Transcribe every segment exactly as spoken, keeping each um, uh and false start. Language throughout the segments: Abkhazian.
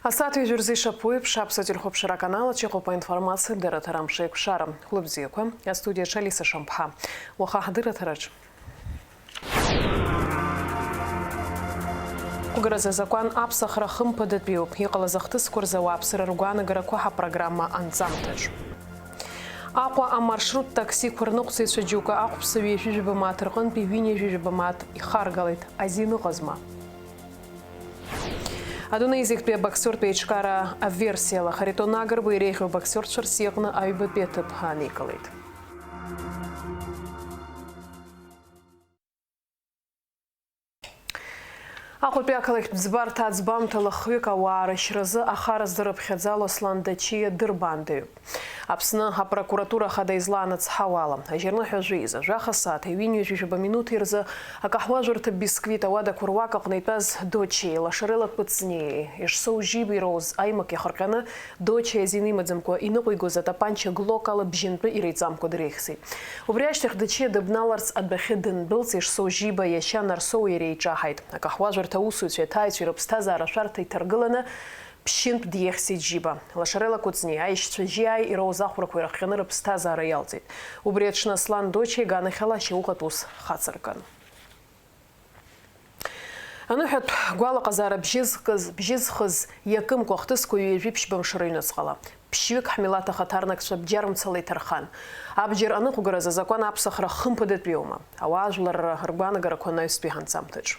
Асааҭ ҩажәа рзы ишаԥу еиԥш, Аԥсуа телехәаԥшра аканал аҿы иҟоуп аинформациатә дырраҭара Амшеиқәшара. Хәлыбзиақәа, астудиаҿы Алиса Шамԥҳа. Уаха ҳдырраҭараҿ. Қәгара азакәан аԥсахра хымԥадатәиуп, иҟалаз ахҭысқәа рзы ауааԥсыра ргәаанагарақәа ҳапрограмма анҵамҭаҿ. Аҟәа амаршрут таксиқәа рныҟәцаҩцәа џьоукы ахәԥса ҩажәижәаба мааҭ рҟынтәи ҩынҩажәижәаба мааҭ ихаргалеит, азин ыҟазма? Адунеи зегьтәи абоксиортә еиҿкаара аверсиала Харитон Агрба иреиӷьу абоксиорцәа рсиаҟны аҩбатәи аҭыԥ ааникылеит. Аҟәатәи ақалақьтә ӡбарҭа аӡбамҭала хҩык ауаа рышьразы ахара здырыԥхьаӡало Аслан Дачиа дырбаандаҩуп. Аԥсны апрокуратура ахада излаанацҳауала, ажьырныҳәа жәеиза, жәаха сааҭи ҩынҩажәижәаба минуҭи рзы акаҳуажәырҭа Бисквит ауадақәа руак аҟны итәаз Дочиеи Лашарела Кәыҵниеи Ешсоу Жьиба ироуз аимак иахырҟьаны, Дочиа азин имаӡамкәа иныҟәигоз атапанча Глок ала бжьынтәы иреиҵамкәа дреихсит. Убри ашьҭахь Дачиа дыбналарц адәахьы дындәылҵ, Ешсоу Жьиба иашьа Нарсоу иареи еиҿаҳаит. Акаҳуажәырҭа аусуҩцәеи аҭааҩцәеи рыԥсҭазаара ашәарҭа иҭаргыланы, ԥшьынтә диехсит Ӝиба. Лашарела Кәыҵниа аишьцәа Жьиааи ироуз ахәрақәа ирыхҟьаны рыԥсҭазаара иалҵит. Убри аҽны Аслан Дочиа иганахьала ашьаухатә ус хацыркын. Аныҳәатә гәалаҟазаара бжьызкыз, бжьызхыз иакымкәа ахҭысқәа ҩажәи ԥшьба мшы рыҩныҵҟала. Ԥшьҩык ҳмилаҭ ахаҭарнакцәа бџьармцала иҭархан. Абџьар аныҟәгараз азакәан аԥсахра хымԥадатәиума? Ауаажәларра ргәаанагарақәа анаҩстәи ҳанҵамҭаҿ.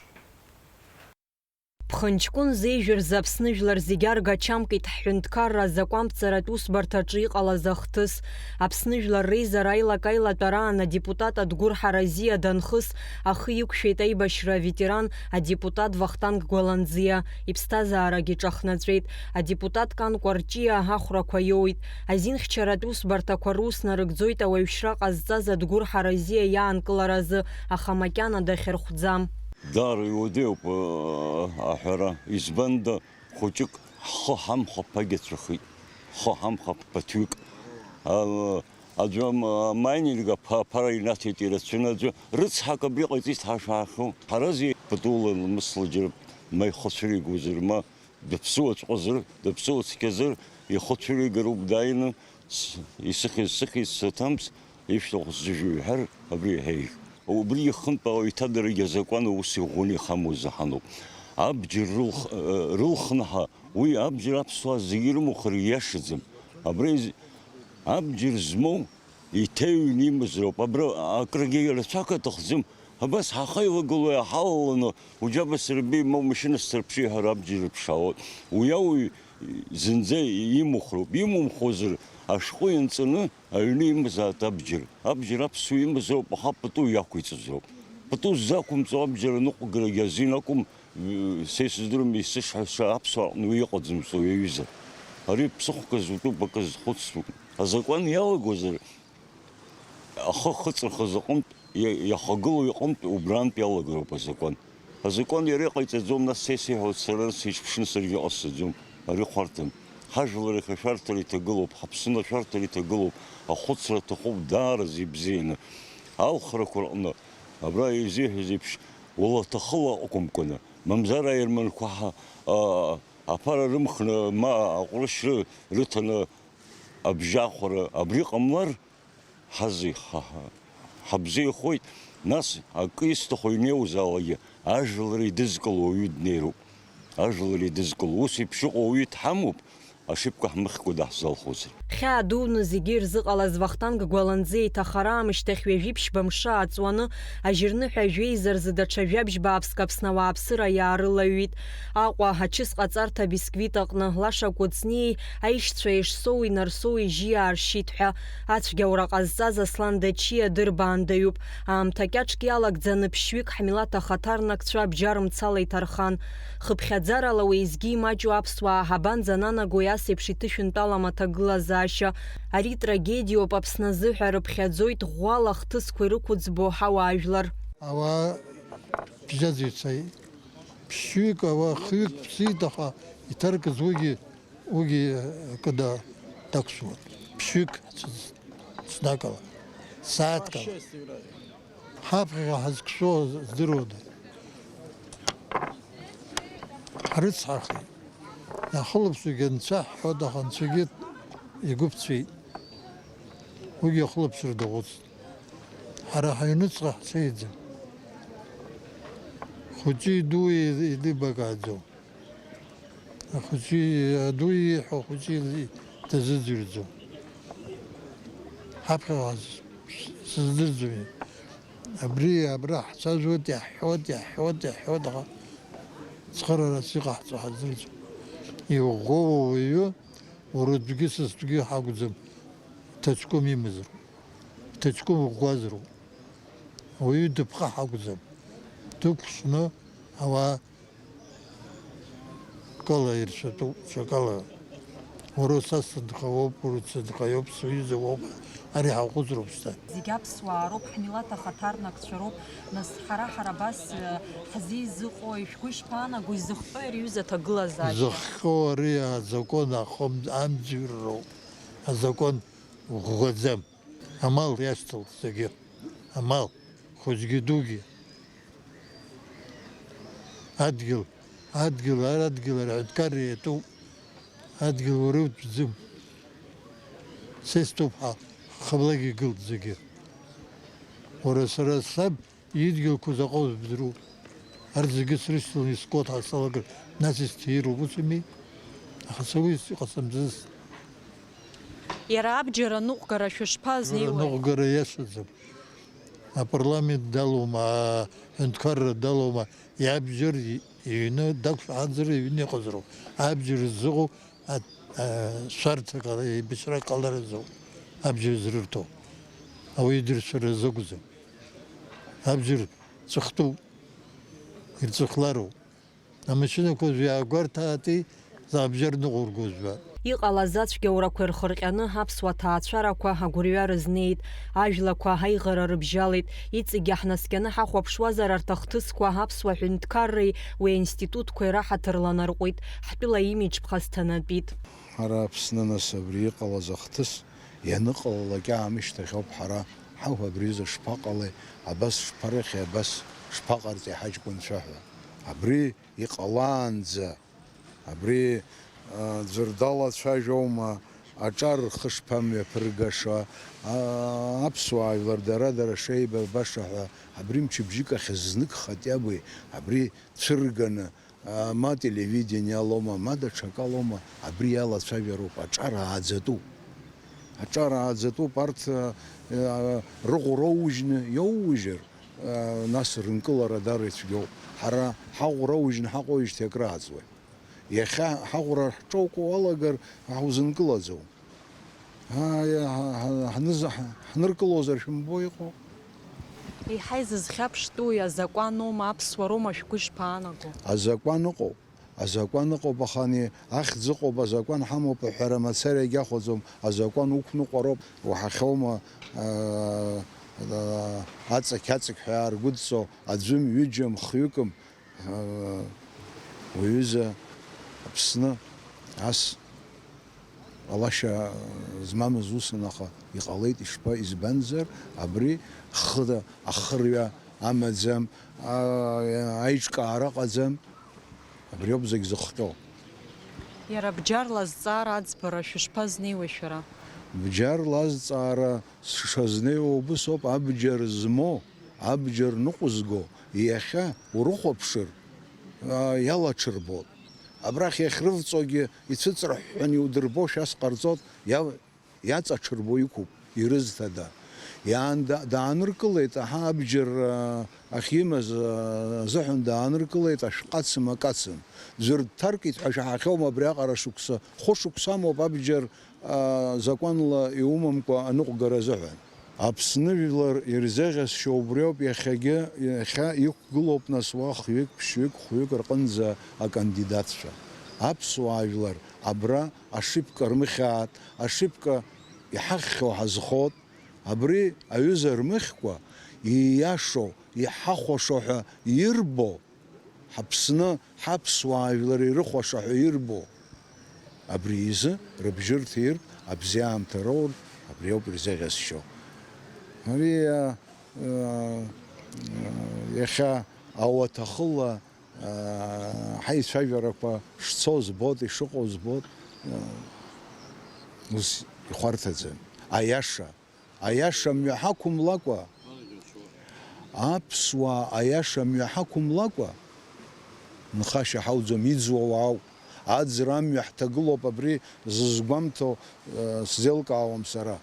Ԥхынҷкәын зеижәырзы Аԥсны жәлар зегьы аргачамкит ҳҳәынҭқарра азакәанԥҵаратә усбарҭаҿы иҟалаз ахҭыс. Аԥсны жәлар реизара аилак-аилатәараан адепутат Адгәыр Ҳаразиа данхыс, ахы иқәшәеит аибашьра аветеран, адепутат Вахтанг Гәаланӡиа. Иԥсҭазаарагьы ҿахнаҵәеит. Адепутат Кан Кәарҷиа ахәрақәа иоуит. Азинхьчаратә усбарҭақәа рус нарыгӡоит ауаҩшьра ҟазҵаз Адгәыр Ҳаразиа иаанкыларазы, аха макьана дахьырхәӡам. Даара иуадаҩуп, э, аҳәара. Избанда, хәыҷык ҳхы ҳамхаԥагьацәахеит. Ҳхы ҳамхаԥ ԥаҭҩык. А, аӡәы ам-, амаининг аԥа-, аԥара инаҭеит ирацәаны, аӡәы рыцҳак абри ҟаиҵеит ҳашаахьоу. Ҳараз патула лмысла џьара ма ихы цәыригозар, ма дыԥсуаҵәҟьазар, дыԥсуа цқьазар, ихы цәыригароуп дааины. С-, исыхьыз сыхьит, саҭамс, ишәҭаху сзыжәу иҳәар, абри иҳәеит. Убри ихынтә ала иҭадарагьы азакәан аус иӷәӷәаны ихамоу заҳаноуп. Абџьар рылх-, э, рылхны ҳа, уи абџьар аԥсуаа зегьы ирымухыр ииашаӡам. Абра из-, абџьар змоу иҭеиҩны имазароуп. Абра акрагьы рацәак аҭахӡам. Абас ҳахеилагыло иҳалаланы, уџьабасырбеи, ма умашьына сҭарԥши ҳәа рабџьар рыԥшаауеит. Уи ауаҩ зынӡа имухроуп. Имумхозар, ашәҟәы ианҵаны аҩны имазааит абџьар. Абџьар аԥсуа имазароуп, аха пату иақәиҵазароуп. Пату ззақәымҵо абџьар аныҟәгарагьы азин акәым, са исыздырам, исышҳәаша аԥсуаа аҟны уи иҟаӡамҵо, иаҩыза. Ари ԥсыхәа зутәуп, акы зхәыцтәуп. Азакәан иалагозар, ахы ахыҵырхыз аҟынтә, иа-, иахагылоу иҟынтә убрантә иалагароуп азакәан. Азакәан иара иҟаиҵаӡом, нас са исеиҳәоит, сара сеиҿԥшны саргьы ҟасҵаӡом. Ари хәарҭам. Ҳажәлар иахьа ашәарҭара иҭагылоуп, ҳаԥсны ашәарҭара иҭагылоуп, ахәыцра аҭахуп даараӡа ибзианы. Алхрақәа рҟны, абра изиҳәаз еиԥш, уалаҭахыла акәымкәаны, мамзар аерманқәа ҳа-, а-, аԥара рымхны, ма аҟәрышь ры-, рыҭаны абжьахәара, абри ҟамлар, Ҳазихаҳа, ҳабзиахоит, нас акы исҭаху инеиуазаалакгьы ажәлар идызкыло ауаҩы днеироуп. Ажәлар идызкыло, ус еиԥш иҟоу ауаҩы дҳамоуп, ашьыпкы ҳмыхькәа даҳзалхозар. Хьаа дуны зегьы ирзыҟалаз Вахтанг Гәаланӡиа иҭахара аамышьҭахь ҩажәи ԥшьба мшы ааҵуаны, ажьырныҳәа жәеиза рзы даҽа жәабжь бааԥск Аԥсны ауааԥсыра иаарылаҩит. Аҟәа, ачыс ҟаҵарҭа Бисквит аҟны, Лаша Кәыҵниеи аишьцәа Ешсоуи Нарсоуи Жьиаа ршьит ҳәа ацәгьаура ҟазҵаз Аслан Дачиа дырбаандаҩуп. Аамҭа кьаҿк иалагӡаны ԥшьҩык ҳмилаҭ ахаҭарнакцәа абџьар мцала иҭархан. Хыԥхьаӡарала уеизгьы имаҷу аԥсуаа ҳабанӡананагои ас еиԥш иҭышәынтәалам аҭагылазаашьа? Ари трагедиоуп, Аԥсны азыҳәа рыԥхьаӡоит ӷәӷәала ахҭысқәа ирықәыӡбо ҳауаажәлар. Ауаа бжьаӡа ицеит. Ԥшьҩык, ауаа хҩык ԥсит, аха иҭаркыз уигьы, уигьы акы да-, дақәшәуан. Ԥшьҩык ц-, снагала, сааҭк ала. Ҳаԥхьаҟа ҳазкшо здыруада? Ҳрыцҳахеит. Иахылаԥшуагьы анцәа ҳҳәоит, аха анцәагьы игәы ԥҵәеит. Уигьы ахылаԥшра даҟәыҵт. Ҳара ҳаҩныҵҟа ҳцеиӡам. Хәыҷи дууи еилибакааӡом. Ахәыҷы, аду ииҳәо ахәыҷы дазыӡырҩӡом. Ҳаԥхьаҟа сыздырӡом. Абри, абра ҳцәажәоит, иаҳҳәоит, иаҳҳәоит, иаҳҳәоит, аха цхыраарас иҟаҳҵо ҳаздырӡом. Иӷәӷәоу ауаҩы, уара утәгьы са стәгьы ҳакәӡам, ҭаҷкәым имазароуп, ҭаҷкәым ӷәӷәазароуп. Ауаҩы дыԥҟа ҳакәӡам, дықәшәны ауаа кала иршәатәуп, ҽакала. Уара са сынхароуп, уара сынхароуп, сҩыза уоуп, ари ҳаҟәыҵроуп шьҭа. Зегь аԥсуаа роуп, ҳмилаҭ ахаҭарнакцәа роуп, нас ҳара, ҳара абас, э, ҳзеизыҟои, шәгәы ишԥаанаго, изыхҟьои ари аҩыза аҭагылазаашьа? Зыхҟьо ари азакәан ахым-, амӡырроуп, азакәан ӷәӷәаӡам. Амал иашьҭалт зегьы, амал, хәыҷгьы дугьы. Адгьыл, адгьыл, ар адгьыл, ар аҳәынҭқарра иатәуп. Адгьыл уара утәӡам. Са истәуп ҳа, хыблак игылт зегьы. Уара сара саб идгьылқәа заҟа узбдыруа. Арҭ зегьы срышьҭаланы искуат ҳасалагар, нас исҭиироуп, ус ами? Аха са уи иҟасымҵазт. Иара абџьар аныҟәгара шәышԥазнеиуеи? Аныҟәгара иашаӡам. Апарламент далоума, аҳәынҭқарра далоума, иабџьар и-, иҩны дақәшәаанӡара иҩны иҟазароуп. Абџьар ззыҟоу а-, а, шәарҭак ала, еибашьрак ҟаларазоуп. Абџьар зрырҭо. Ауаҩы идыршәара азы акәӡам. Абџьар ҵәахтәуп. Ирҵәахлароуп. Амашьынақәа уажә иаагәарҭаатәи, заҟа бџьар ныҟәыргозшәа. Иҟалаз ацәгьаурақәа ирхырҟьаны аԥсуа ҭаацәарақәа агәырҩа рызнеит, ажәлақәа аиӷара рыбжьалеит, иҵегьы ҳнаскьаны ҳахәаԥшуазар арҭ ахҭысқәа аԥсуа ҳәынҭқарреи уи аинститутқәеи раҳаҭыр ланарҟәит, ҳтәыла имидж ԥхасҭанатәит. Ҳара Аԥсны, нас, абри иҟалаз ахҭыс ианыҟалалак аамышьҭахь ауп ҳара ҳауҳәа абри аҩыза шԥаҟалеи, абас шԥарыхьи, абас шԥаҟарҵеи ҳаҷкәынцәа ҳәа. Абри иҟалаанӡа, абри, а, ӡәыр далацәажәома, аҿар рхы шԥамҩаԥыргаша, а, аԥсуаа жәлар дара-дара шеибарбаша ҳәа, абри мчыбжьык ахь знык хатиабеи абри цәырганы, а, ма телевидение алоума, ма даҽакы алоума, абри иалацәажәароуп, аҿар ааӡатәуп. Аҿар ааӡатәуп, арҭ, а, а, рыӷәра оужьны иоуужьыр, а, нас рынкылара дара ицәгьоуп. Ҳара ҳаӷәра аужьны ҳаҟоуижьҭеи акры ааӡуеит. Иахьа ҳаӷәра ҳҿоукуа уалагар, ҳаузынкылаӡом. Ааи, ҳа-, ҳа-, ҳныза-, ҳ-, ҳныркылозар шәымбо иҟоу? Еиҳа изызхьаԥштәуи азакәаноума, аԥсуароума шәгәы ишԥаанаго? Азакәан ыҟоуп. Азакәан ыҟоуп, аха ани ахьӡ ыҟоуп, азакәан ҳамоуп аҳәара мацара иагьахәаӡом, азакәан уқәныҟәароуп, уаҳахьоума, аа, аа, аҵықь-аҵықь ҳәа иааргәыдҵо аӡәым, ҩыџьам, хҩыкым, аа, уҩыза Аԥсны ас ҟалашьа змамыз усын, аха иҟалеит, ишԥа, избанзар, абри хыда ахырҩа амаӡам, аа, аиҿкаара ыҟаӡам. Абри ауп зегь зыхҟьо. Иара бџьарла азҵаара аӡбара шәышԥазнеиуеи шәара? Бџьарла азҵаара сшазнеиуа убыс ауп, абџьар змоу, абџьар ныҟәызго, иахьа урыхәаԥшыр, аа, иалаҽырбоит. Абрахь иахьрывҵогьы ицәыҵрыҳәҳәаны иудырбошәа ас ҟарҵот, иа-, иаҵаҽырбо иқәуп, ирызҭада? Иаанда-, дааныркылеит, аҳа, абџьар, а, ахьимаз, а, азыҳәан дааныркылеит, ашәҟәы ацым, акы ацым. Ӡәыр дҭаркит ҳәа шәаҳахьоума абриаҟара шықәса? Хәышықәса амоуп абџьар, а, закәанла иумамкәа аныҟәгара азыҳәан. Аԥсны жәлар ирзеӷьасшьо убриоуп иахьагьы, иахьа иқәгылоуп нас уа хҩык, ԥшьҩык, хәҩык рҟынӡа акандидатцәа. Аԥсуаа жәлар абра ашипка рмыхьаат, ашипка иҳахьхьоу ҳазхот, абри аҩыза рмыхькәа ииашоу, иҳахәашо ҳәа ирбо, ҳАԥсны, ҳаԥсуаа жәлар ирыхәаша ҳәа ирбо, абри изы рыбжьы рҭиртә, абзиаамҭа роуртә, абри ауп ирзеӷьасшьо. Ари, а, а, иахьа ауаҭахыла Ҳаицәажәарақәа шцо збоит, ишыҟоу збоит, ус ихәарҭаӡам. Аиаша, аиаша мҩа ҳақәымлакәа, аԥсуаа аиаша мҩа ҳақәымлакәа, нхашьа ҳауӡом, иӡуа уаауп. Аӡра амҩа ҳҭагылоуп, абри зызгәамҭо, э, сзеилкаауам сара.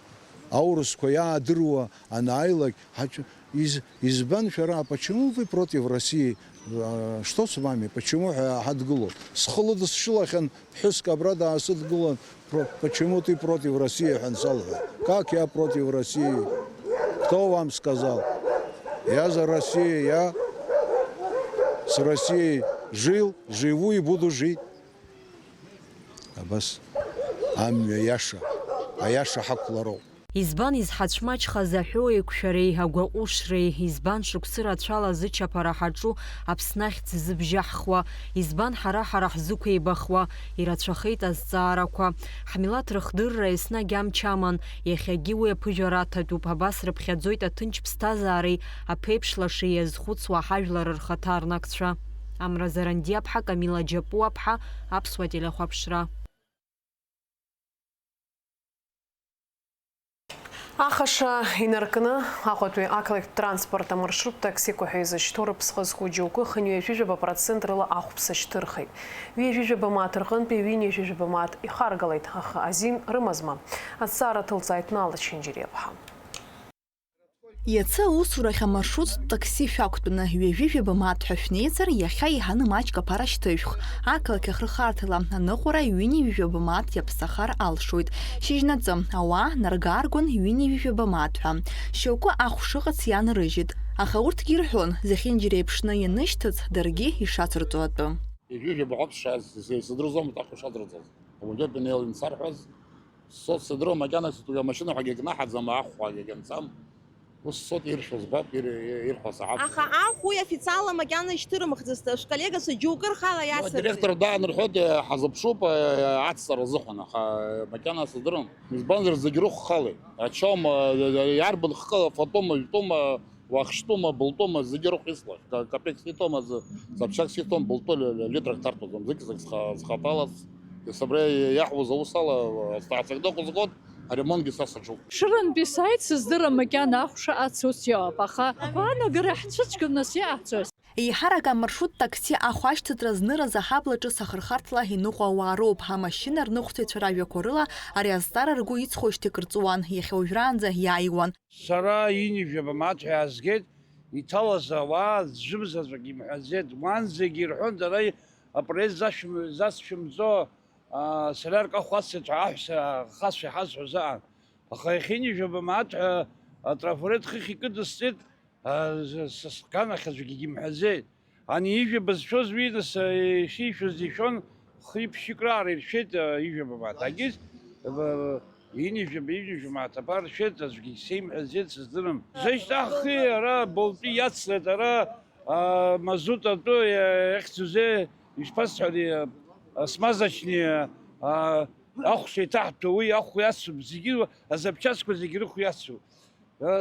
Аурысқәа иаадыруа анааилак, ҳач-, из-, избан шәара, почему вы против России? Э, что с вами? Почему ҳәа ҳадгылоуп? Схы лыдысшылахьан, ԥҳәыск абра даасыдгылан, про-, почему ты против России ҳәа ансалҳәа. Как я против России? Кто вам сказал? Я за Россию, я с Россией жил, живу и буду жить. Абас амҩа иаша, аиаша ҳақәлароуп. Избан изҳацәмаҷхаз аҳәоу еиқәшәареи агәаҟәышреи, избан шықәсы рацәала зычаԥара ҳаҿу Аԥсны ахьӡ зыбжьаҳхуа, избан ҳара-ҳара ҳзықәеибахуа, ирацәахеит азҵаарақәа. Ҳмилаҭ рыхдырра еснагь амч аман, иахьагьы уи аԥыжәара аҭатәуп, абас рыԥхьаӡоит аҭынч ԥсҭазаареи аԥеиԥш лашеи иазхәыцуа ҳажәлар рхаҭарнакцәа. Амра Зарандиаԥҳа, Камила Џьапуаԥҳа, Аԥсуа телехәаԥшра. Ахаша инаркны, Аҟәатәи ақалақьтә транспорт амаршрут таксиқәа ҳәа изышьҭоу рыԥсҟы зку џьоукы хынҩажәижәаба процент рыла ахәԥса шьҭырхит. Ҩажәижәаба мааҭ рҟынтәи ҩынҩажәижәаба мааҭ ихаргалеит, аха азин рымазма? Азҵаара ҭылҵааит Нала Чынџьариаԥҳа. Иацы аусурахь амаршруттә такси шәақәтәаны ҩажәижәаба мааҭ ҳәа шәнеизар, иахьа еиҳаны маҷк аԥара шьҭышәх. Ақалақь ахырхарҭала аныҟәара ҩынҩажәижәаба мааҭ иаԥсахар алшоит. Шьыжьнаҵы ауаа наргааргон ҩынҩажәижәаба мааҭ ҳәа. Шьоукы ахә шыҟац иаанрыжьит. Аха урҭгьы ирҳәон, зехьынџьара еиԥшны ианышьҭыҵ, даргьы ишацырҵо атәы. Ҩажәижәаба мааҭ шааз, сыздырӡомызт ахә шацырҵоз. Ауаҩытәыҩса инеилан сарҳәаз, Сцоит, сыдыруам, макьана сытәгьы амашьына ҳәагьы кнаҳаӡам, ахәагьы агьанҵам. Ус сцоит, иршәо збап, ир-, ир-, ирҳәо саҳап. Аха ахә уи официалла макьана ишьҭырымхӡацт, шәколлегацәа џьоукы рхала Ну, иацырҵеит. Адиректор даанырҳәоит, ҳазыԥшуп, э, ацҵара азыҳәан, аха, э, макьана сыздырам. Избанзар, зегь рыхә халеит. Ачом, э, иарбан хкы, фатәума, жәтәума, Уахшьтәума, былтәума, зегьы рыхә ислахь, ка-, капекс иҭоума, зы-, запчасти иҭом, былтәы литрак ҭарҭәаӡом, зегь-зегь сха-, схаҭалац, абра иаҳуаз аус ала, азҵаацәа дыҟазҵоит, аремонтгьы са саҿуп. Шырантәи сааит, сыздырам макьана ахә шыҟац ус иоуп, аха агәаанагара ҳцәыцәгьоуп нас иаҳцоз. Еиҳарак амаршрут такси ахә ашьҭыҵра зныраз аҳаблаҿы сахырхарҭала иныҟәо ауаа роуп, амашьына рныҟәцаҩцәа ражәақәа рыла ари азҵаара ргәы иҵхоижьҭеи акыр ҵуан, иахьа уажәраанӡа иааиуан. Сара ҩынҩажәаба мааҭ ҳәа иаазгеит, иҭалаз ауаа зжәымзаҵәык имҳәаӡеит, уанӡагьы ирҳәон, дара апроект зашәым-, зацшәымҵо, аа, солиарк ахә ацлеит ҳәа аҳәса ахацәа иҳазҳәоз аан. Аха иахьа ҩынҩажәаба мааҭ ҳәа атрафарет хыхь икыдысҵеит, аа, з-, с-, сганахь аӡәгьы имҳәаӡеит. Ани ижәа бызшәоз уи нас, э, ишишәоз ишәон, хи-ԥшьи краара иршәеит, э, ижәа бымаҭ. Агьыс, э, инижәа, инижәа мааҭ абар ршәеит, аӡәгьы сеимҳәаӡеит, сыздырам. Зышьҭахь хи ара болтәи иацлеит, ара, а, мазут атәы, э, иахьӡузеи, ишԥасҳәари, э, смазочный, а, ахә шеиҭаҳтәу, уи ахә иацуп, зегьы, азапчастқәа зегьы рыхә иацуп.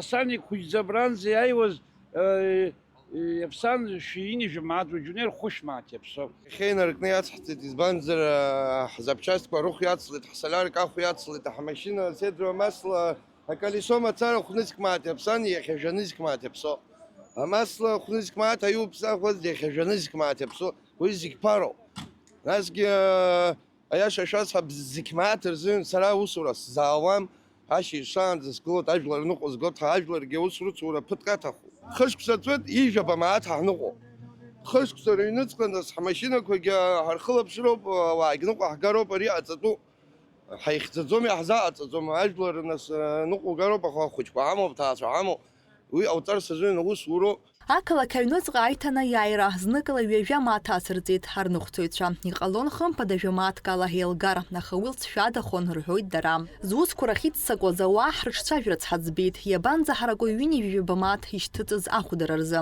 Сани хәыҷӡа абранӡа иааиуаз, э, иаԥсан шәи ҩынҩажәа мааҭ, уажәы унеир хәышә мааҭ иаԥсоуп. Иахьа инаркны иацҳҵеит, избанзар, э, ҳзапчастқәа рыхә иацлеит, ҳсолиарк ахә иацлеит, ҳмашьына седроу амасла, аколесо мацара хәнызқь мааҭ иаԥсан, иахьа жәанызқь мааҭ иаԥсоуп. Амасла хәнызқь мааҭ аиуԥсахуаз, иахьа жәанызқь мааҭ иаԥсоуп. Уи зегь ԥароуп. Насгьы, э, Аиаша шәасҳәап, зқьмааҭ рзын сара аусура сзаауам, ашьыжь шаанӡа сгылоит, ажәлар ныҟәызгоит, ҳа ажәларгьы аус рыцура ԥыҭк аҭахуп. Хышықәса ҵуеит, ижәаба мааҭ ҳаныҟоу. Хышықәса рыҩныҵҟа нас ҳмашьынақәагьы ҳархылаԥшроуп, ауаагьы ныҟәаҳгароуп, ари аҵатәуп. Ҳаихьӡаӡом, иаҳзаҟаҵаӡом, ажәлар нас ныҟәугароуп, аха ахәыҷқәа ҳамоуп, аҭаацәа ҳамоуп, уи ҟауҵарц азын аус уроуп. Ақалақь аҩныҵҟа аиҭанеиааира зныкала ҩажәа мааҭ ацырҵеит арныҟәцаҩцәа. Иҟалон хымԥада жәа мааҭк ала еилгар, аха уи лҵшәадахон, рҳәоит дара. Зусқәа рахьиццакуаз ауаа ҳрыҿцәажәарц ҳаӡбеит. Иабанӡаҳараку ҩынҩажәижәаба мааҭ ишьҭыҵыз ахәдара рзы?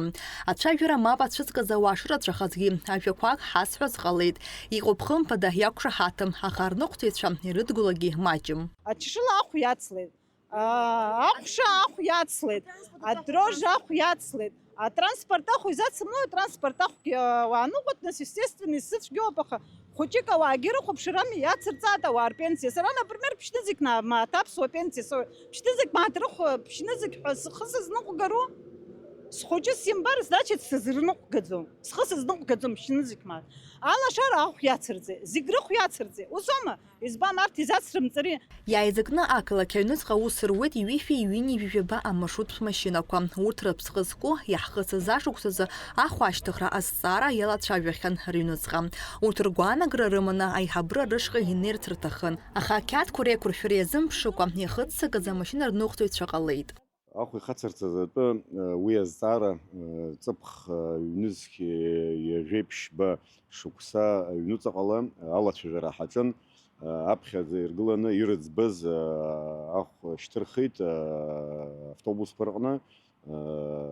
Ацәажәара мап ацәыҵгаз ауаа шырацәахазгьы, ажәақәак ҳазҳәаз ҟалеит. Иҟоуп хымԥада, иақәшаҳаҭым, аха арныҟәцаҩцәа ирыдгылогьы маҷым. Аҽшыла ахә иацлеит. Аа, аҟәша ахә иацлеит, адрож ахә иацлеит, Атранспорт ахә изацымло, атранспорт ахәгьы, а, уааныҟәоит, нас, естественно, исзыцәгьоуп, аха хәыҷык ауаагьы рыхәаԥшыр ами, иацырҵааит ауаа рпенсиа. Сара, например, ԥшьнызқь на-, мааҭ аԥсуа пенсиа соуеит. Ԥшьнызқь мааҭ рыхә-, ԥшьнызқь ҳәа схы сызныҟәгароу? Схәыҷы симбар, значит, сызрыныҟәгаӡом. Схы сызныҟәгаӡом ԥшьнызқь мааҭ. Алашара ахә иацырҵеит, зегь рыхә иацырҵеит. Усоума? Избан, арҭ изацрымҵари? Иааизакны ақалақь аҩныҵҟа аус руеит ҩышәи ҩынҩажәи жәаба амаршруттә машьынақәа. Урҭ рыԥсҟы зку, иаҳхысыз ашықәсазы ахә ашьҭыхра азҵаара иалацәажәахьан рыҩныҵҟа. Урҭ ргәаанагара рыманы аиҳабыра рышҟа инеирц рҭахын. Аха ақьаадқәа реиқәыршәара иазымԥшыкәа, иахыццакыз амашьына рныҟәцаҩцәа ҟалеит. Ахә ихацырҵаз атәы, уи азҵаара, ҵыԥх ҩнызқь ҩажәеиԥшьба шықәса аҩнуҵаҟала алацәажәара ҳаҿын. Аԥхьаӡа иргыланы ирыӡбаз ахә шьҭырхит автобусқәа рҟны,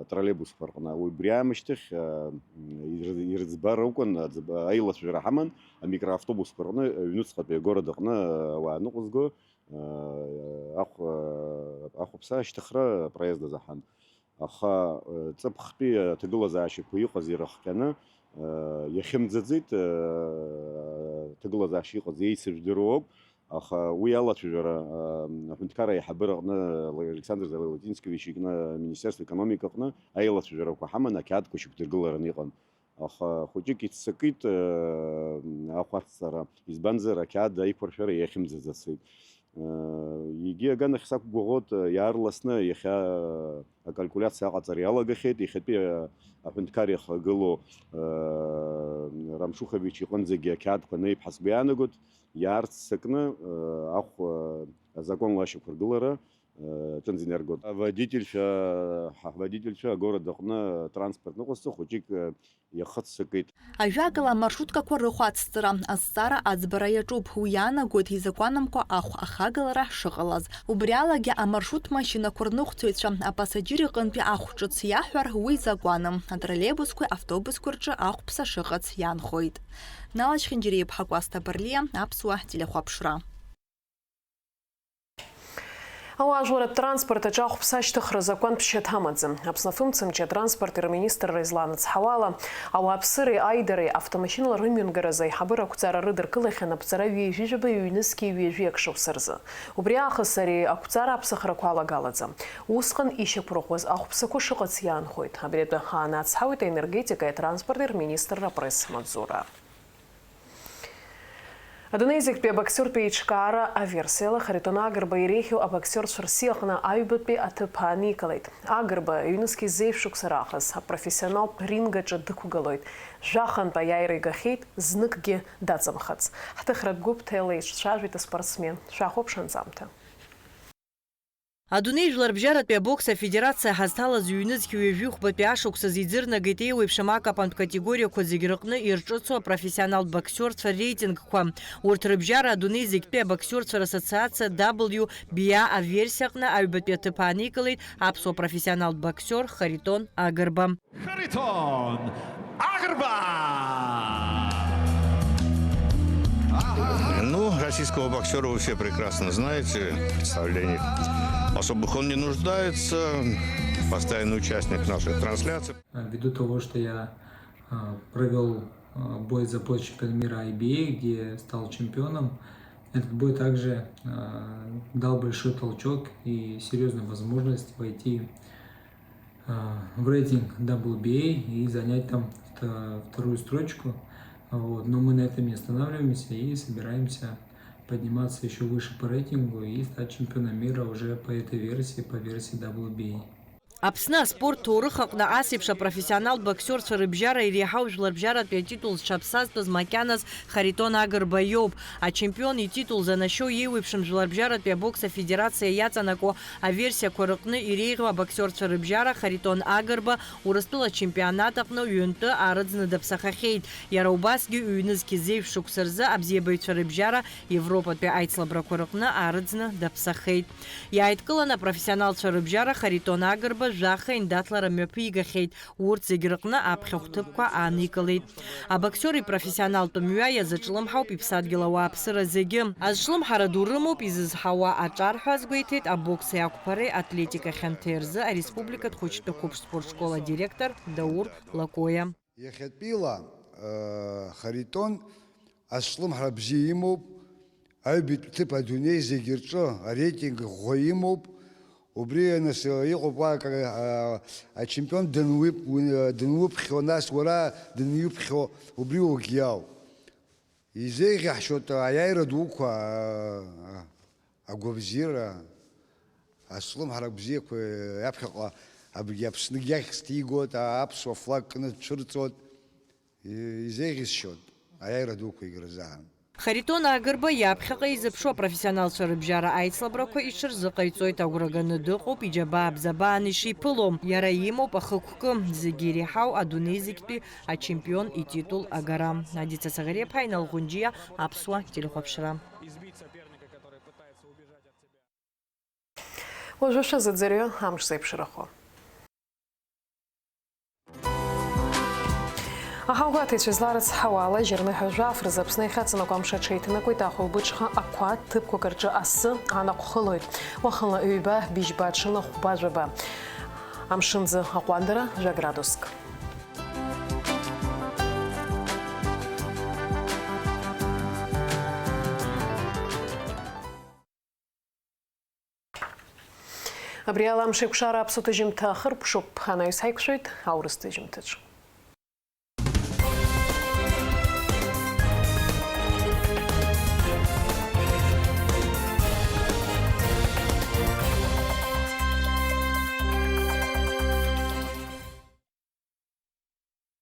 атроллейбусқәа рҟны. Убри аамышьҭахь ирыӡбар акәын, аилацәажәара ҳаман амикроавтобусқәа рҟны, аҩнуҵҟатәи агород аҟны ауаа ныҟәызго. Ахә-, ахәаԥса ашьҭыхра апроезд азы ҳан. Аха, ҵыԥхтәи аҭагылазаашьақәа иҟаз ирыхҟьаны, иахьымӡаӡеит, аҭагылазаашьа иҟаз еицыжәдыруа ауп, аха уи алацәажәара, аҳәынҭқарра аиҳабыра аҟны, Александр Золотинскович икны, Министерство экономика аҟны аилацәажәарақәа ҳаман, ақьаадқәа шьақәдыргылараны иҟан. Аха хәыҷык иццакит, э, ахәацҵара, избанзар, ақьаад аиқәыршәара иахьымӡаӡацеит. Э, егьи аганахь сақәгәыӷуеит, э, иаарласны иахьа, э, акалькулиациа аҟаҵара иалагахьеит, иахьатәи, э, аҳәынҭқар иахагылоу, э, Рамшухович иҟынӡагьы ақьаадқәа анеиԥҳа сгәы иаанагоит, иаарццакны, э, ахә, э, азаконла ашьақәыргылара, э, ҿынӡа инаргоит. Аводительцәа, ҳа ҳводительцәа агород аҟны транспорт ныҟәызцо хәыҷык, э, иахыццакит. Ажәакала, амаршруткақәа рыхә ацҵара азҵаара аӡбара иаҿуп, уи иаанагоит изакәанымкәа ахә ахагалара шыҟалаз. Убри алагьы амаршрут машьынақәа рныҟәцаҩцәа апассаџьыр иҟынтәи ахә ҿыц иаҳәар, уи закәаным. Атроллейбусқәеи автобусқәеи рҿы ахәԥса шыҟац иаанхоит. Нала Чхьынџьариа-иԥҳа, Кәасҭа Барлиа, Аԥсуа телехәаԥшра. Ауаажәларратә транспорт аҿы ахәԥса ашьҭыхра азакәан ԥшьа дҳамаӡам. Аԥсны афымцамч атранспорти рминистрра изланыцҳауала, ауааԥсыреи аидареи автомашьынала рымҩангаразы аиҳабыра ақәҵара рыдыркылахьан аԥҵара ҩажәижәаба ҩнызқьи ҩажәи акы шықәса рзы. Убри аахыс ари ақәҵара аԥсахрақәа алагалаӡам. Усҟан ишьақәырӷәӷәаз ахәԥсақәа шыҟац иаанхоит. Абри атәы аанацҳауеит аенергетикеи атранспорти рминистрра апресс-маҵзура. Адунеи зегьтәи абоксиортә еиҿкаара аверсиала Харитон Агрба иреиӷьу абоксиорцәа рси аҟны аҩбатәи аҭыԥ ааникылеит. Агрба ҩнызқь зеижә шықәса раахыс апрофессионалтә ринг аҿы дықәгылоит. Жәахантә аиааира игахьеит, зныкгьы даҵамхац. Ҳҭыхратә гәыԥ ҭелеиҿцәажәеит аспортсмен. Шәахәаԥш анҵамҭа. Адунеи жәларбжьаратәи абокс афедерациа ҳазҭалаз ҩнызқь ҩажәихәбатәи ашықәсазы иӡырнагеит еиуеиԥшым акапантә категориақәа зегь рыҟны ирҿыцу апрофессионалтә боксиорцәа реитингқәа. Урҭ рыбжьара адунеи зегьтәи абоксиорцәа рассоциациа W B A аверсиа аҟны аҩбатәи аҭыԥ ааникылеит аԥсуа профессионалтә боксиор Харитон Агрба. Харитон Агрба! Ну, российского боксера вы все прекрасно знаете, представлений особых он не нуждается, постоянный участник наших трансляций. Ввиду того, что я, а, провёл, а, бой за пост чемпиона мира I B A, где стал чемпионом, этот бой также, а, дал большой толчок и серьёзную возможность войти а, в рейтинг W B A и занять там вто-, вторую строчку. Вот. Но мы на этом не останавливаемся и собираемся подниматься ещё выше по рейтингу и стать чемпионом мира уже по этой версии, по версии W B A. Аԥсны аспорт ҭоурых аҟны ас еиԥш апрофессионалтә боксиорцәа рыбжьара иреиҳау жәларбжьаратәи атитул зҽаԥсазтәыз макьаназ Харитон Агрба иоуп. Ачемпион ититул занашьоу еиуеиԥшым жәларбжьаратәи абокс афедерациа иаҵанакуа аверсиақәа рыҟны иреиӷьу абоксиорцәа рыбжьара Харитон Агрба Урыстәыла ачемпионат аҟны ҩынтәы аарыӡны даԥсахахьеит. Иара убасгьы ҩнызқь зеижә шықәса рзы абзиабаҩцәа рыбжьара Европатәи аицлабрақәа рыҟны аарыӡны даԥсахеит. Иааидкылан апрофессионалцәа рыбжьара Харитон Агрба жәаха индаҭлара мҩаԥигахьеит. Урҭ зегь рыҟны аԥхьахә ҭыԥқәа ааникылеит. Абоксиор ипрофессионалтә мҩа иазыҿлымҳауп иԥсадгьыл ауааԥсыра зегьы. Азҿлымҳара ду рымоуп изызҳауа аҿар ҳәа азгәеиҭеит абокси ақәԥареи атлетика хьанҭеи рзы ареспубликатә хәыҷтәы қәыԥш спортшкол адиректор Даур Лакоиа. Иахьатәиала, э, Харитон азҿлымҳара бзиа имоуп, аҩбатәи ҭыԥ адунеи зегьы рҿы арейтинг ӷәӷәа имоуп, убри нас, э, иҟоуп уа акы, э, ачемпион дануип-, уи, э, дануԥхьо, нас уара даниуԥхьо, убри угьиау. Изеиӷьаҳшьоит аиааира дуқәа, э, агәабзиара, азҿлымҳара бзиақәа аԥхьаҟа абгьы Аԥсныгьы ахьӡ ҭигоит, аԥсуа флаг кны дцәырҵуеит. Изеиӷьысшьоит аиааира дуқәа егьырзаан. Харитон Агрба иаԥхьаҟа изыԥшу апрофессионалцәа рыбжьара аицлабрақәа иҽырзыҟаиҵоит, агәра ганы дыҟоуп иџьабаа-бзабаан ишиԥыло. Иара имоуп ахықәкы, зегьы иреиҳау адунеи зегьтәи ачемпион ититул агара. Надица Саӷариаԥҳа, Инал Ӷәынџьиа, Аԥсуа телехәаԥшра. Уажәы шәазыӡырҩы амш зеиԥшрахо. Аҳаугәаҭаҩцәа изларыцҳауа ала, џьарныҳәа жәаф рзы Аԥсны иахьаҵанакуа амш аҽеиҭанакуеит, ахәылбыҽха ақәа ҭыԥқәак рҿы асы анаҟә хылоит. Уахынла ҩба, быжьба аҽны хәба-жәаба. Амшынӡы аҟәандара жәа-градуск. Абри ала амш еиқәшара аԥсуа ҭыжьымҭа ахыркәшоуп, анаҩс ҳаиқәшәоит аурыс ҭыжьымҭаҿы.